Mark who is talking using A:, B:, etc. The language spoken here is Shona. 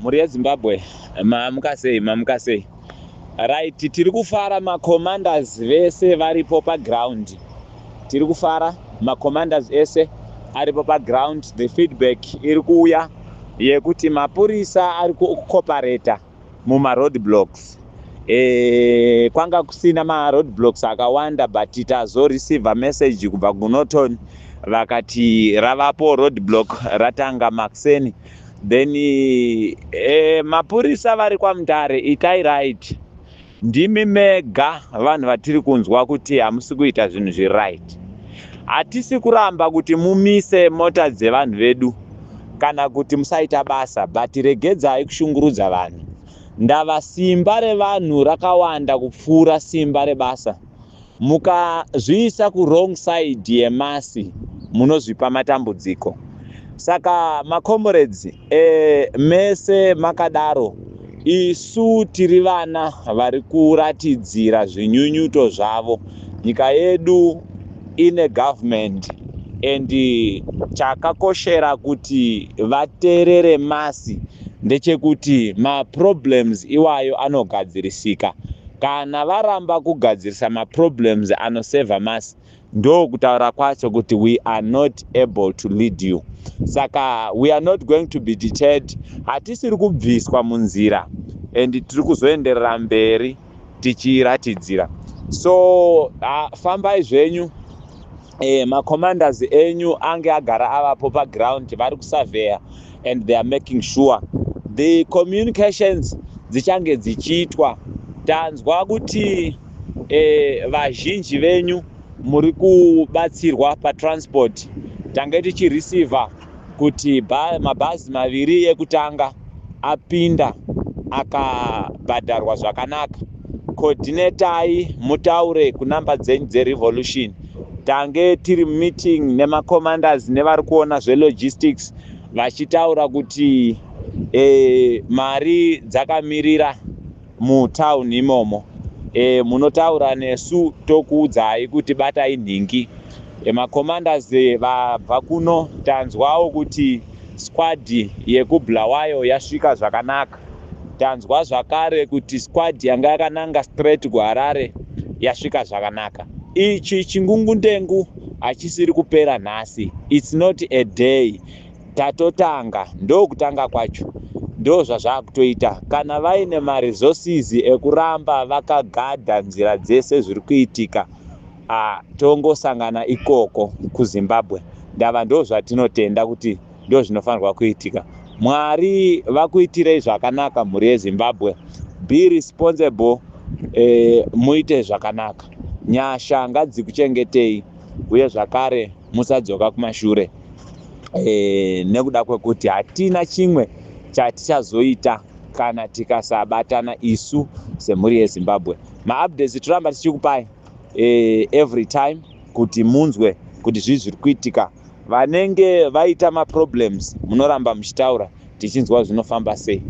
A: Mhuri yeZimbabwe, mamuka sei? Mamuka sei? Right, tiri kufara, macommanders vese varipo paground. Tiri kufara, macommanders ese aripo paground. The feedback iri kuuya yekuti mapurisa ari kucooperata mumaroad blocks. Kwanga kusina maroad blocks akawanda, but tazoreceiva message kubva kuNorton, vakati ravapo road block ratanga makuseni. Then mapurisa vari kwaMutare, itai right. Ndimi mega vanhu vatiri kunzwa kuti hamusi kuita zvinhu zviright. Hatisi kuramba kuti mumise mota dzevanhu vedu kana kuti musaita basa, but regedzai kushungurudza vanhu. Ndava simba revanhu rakawanda kupfuura simba rebasa. Mukazviisa kuwrong side yemass, munozvipa matambudziko. Saka macomrades, mese makadaro, isu tiri vana vari kuratidzira zvinyunyuto zvavo. Nyika yedu ine government, and chakakoshera kuti vateerere mass ndechekuti maproblems iwayo anogadzirisika. Kana varamba kugadzirisa maproblems anosevha mass, ndokutaura kwacho kuti we are not able to lead you. Saka we are not going to be deterred. Hatisiri kubviswa munzira, and tiri kuzoenderera mberi tichiratidzira. So fambai zvenyu. Macommanders enyu ange agara avapo paground, vari kusurveya and they are making sure the communications dzichange dzichiitwa. Tanzwa kuti vazhinji venyu muri kubatsirwa patransport. Tange tichireceiva kuti mabhazi maviri ekutanga apinda, akabhadharwa zvakanaka. Coordinatai, mutaure kunamba dzenyu dzerevolution. Tange tiri meeting nemacommanders nevari kuona zvelogistics, vachitaura kuti mari dzakamirira mutauni imomo. Munotaura nesu, tokuudzai kuti batai nhingi. Macommanders vabva kuno, tanzwawo kuti squad yekuBulawayo yasvika zvakanaka. Tanzwa zvakare kuti squad yanga yakananga straight kuHarare yasvika zvakanaka. Ichi chingungundengu hachisiri kupera nhasi. It's not a day. Tatotanga, ndokutanga kwacho, ndo zvazvakutoita. Kana vaine maresources ekuramba vakagadha nzira dzese zviri kuitika, tongosangana ikoko kuZimbabwe. Ndava ndo zvatinotenda kuti ndo zvinofanirwa kuitika. Mwari vakuitirei zvakanaka, mhuri yeZimbabwe. Be responsible, muite zvakanaka. Nyasha ngadzikuchengetei, uye zvakare musadzoka kumashure, nekuda kwekuti hatina chimwe chatichazoita kana tikasabatana isu semhuri yeZimbabwe. Maupdates toramba tichikupai every time kuti munzwe kuti zvii zviri kuitika. Vanenge vaita maproblems, munoramba muchitaura, tichinzwa zvinofamba sei.